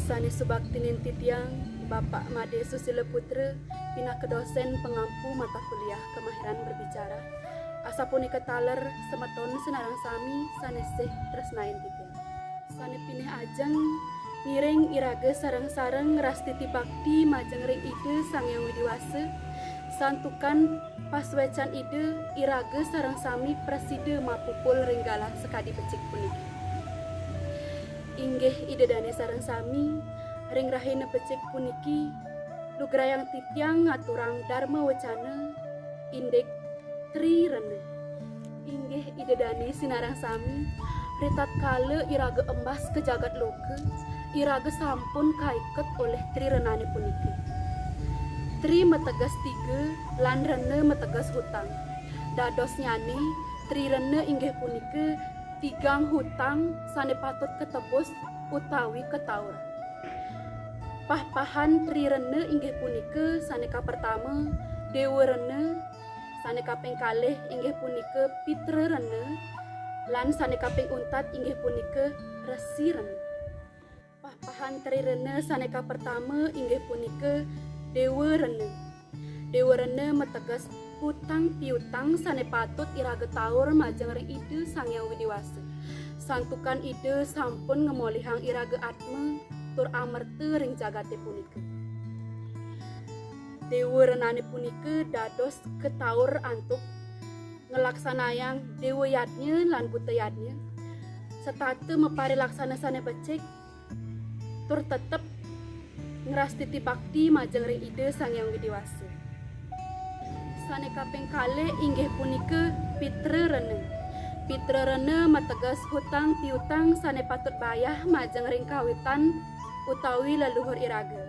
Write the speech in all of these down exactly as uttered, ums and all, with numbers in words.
Sané subaktinin titiang, Bapak Madé Susila Putra, pinaka dosén pangampu mata kuliah kemahiran berbicara. Asapunika taler semeton sinareng sami sané sih tresnain titiang. Sané pinih ajeng, ngiring iraga sareng-sareng ngrastiti bakti majeng ring Ida Sang Hyang Widi Wasa, santukan pasuécan Ida, iraga sareng sami prasida mapupul ring galah sakadi becik puniki. Inggih Ida dané sareng sami, ring rahina becik puniki, lugrayang titiang ngaturang darma wacana, indik Tri Rena. Inggih Ida dané sinareng sami, ritatkala iraga embas ka jagat loka, iraga sampun kaiket olih Tri Renané puniki. Tri mateges tiga, lan Rena mateges hutang. Dadosnyané, Tri Rena inggih punika tigang hutang sané patut katebus utawi kataur. Pahpahan Tri Rena inggih punika sané kapertama, Déwa Rena, sané kaping kalih inggih punika Pitra Rena, lan sané kaping untat inggih punika Resi Rena. Pahpahan Tri Rena sané kapertama inggih punika Déwa Rena. Déwa Rena mateges hutang piutang sané patut iraga taur majeng ring Ida Sang Hyang Widi Wasa. Santukan Ida sampun ngamolihang iraga atma tur amerta ring jagaté punika. Déwa Renané punika dados kataur antuk nglaksanayang déwa yadnya lan buta yadnya, setata maparilaksana sané becik, tur tetep ngrastiti bakti majeng ring Ida Sang Hyang Widi Wasa. Sané kaping kalih inggih punika Pitra Rena. Pitra Rena mateges hutang piutang sané patut bayah majeng ring kawitan utawi leluhur iraga.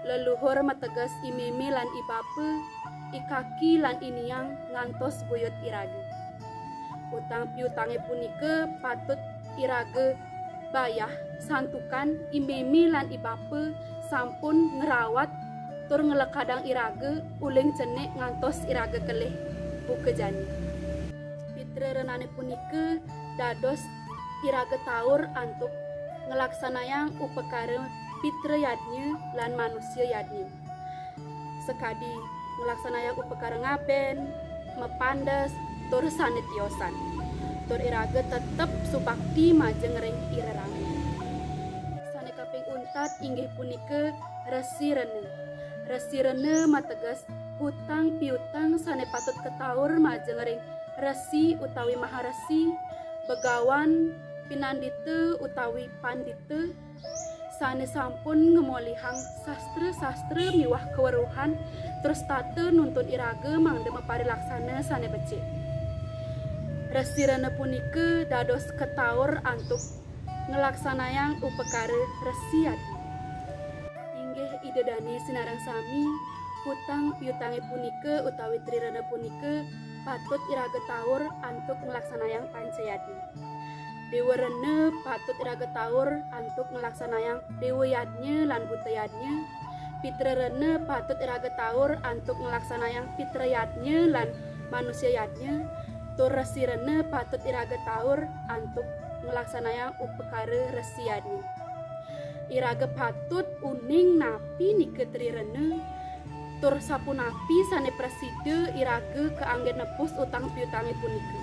Leluhur mateges i mémé lan i bapa, i kaki lan i niang ngantos buyut iraga. Utang piutangé punika patut iraga bayah santukan i mémé lan i bapa sampun ngrawat tur nglekadang iraga uling cenik ngantos iraga kelih buka jani. Pitra Renané punika dados iraga taur antuk nglaksanayang upakara pitra yadnya lan manusia yadnya. Sakadi nglaksanayang upakara ngabén, mapandes, tur sané tiosan. Tur iraga tetep subakti majeng ring irerama. Sané kaping untat inggih punika Resi Rena. Resi Rena mateges hutang piutang sané patut kataur majeng ring resi utawi maharesi, begawan, pinandita utawi pandita, sané sampun ngamolihang sastra-sastra miwah kaweruhan, tur setata nuntun iraga mangda maparilaksana sané becik. Resi Rena punika dados kataur antuk nglaksanayang upakara resi yadnya. Inggih Ida dané sinareng sami, hutang piutangé punika utawi Tri Rena punika patut iraga taur antuk nglaksanayang panca yadnya. Déwa Rena patut iraga taur antuk nglaksanayang déwa yadnya lan buta yadnya. Pitra Rena patut iraga taur antuk nglaksanayang pitra yadnya lan manusia yadnya. Tur Resi Rena patut iraga taur antuk nglaksanayang upakara resi yadnya. Iraga patut uning napi nika Tri Rena, tur sapunapi sané prasida iraga kaanggén nepus utang piutangé punika.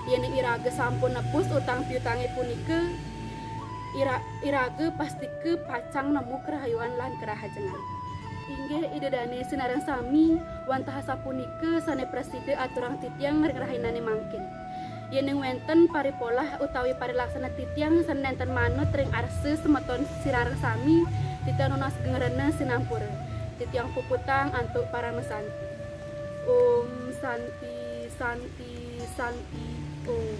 Yén iraga sampun nepus utang piutangé punika, ira-, iraga pastika pacang nemu karahayuan lan karahajengan. Inggih Ida dané sinareng sami, wantah sapunika sané prasida aturang titiang ring rahinané mangkin. Yéning wénten paripolah utawi parilaksana titiang sané nénten manut ring arsa semeton sinareng sami, titiang nunas geng rena sinampura. Titiang puputang antuk parama santi. Om Santi, Santi, Santi, Om.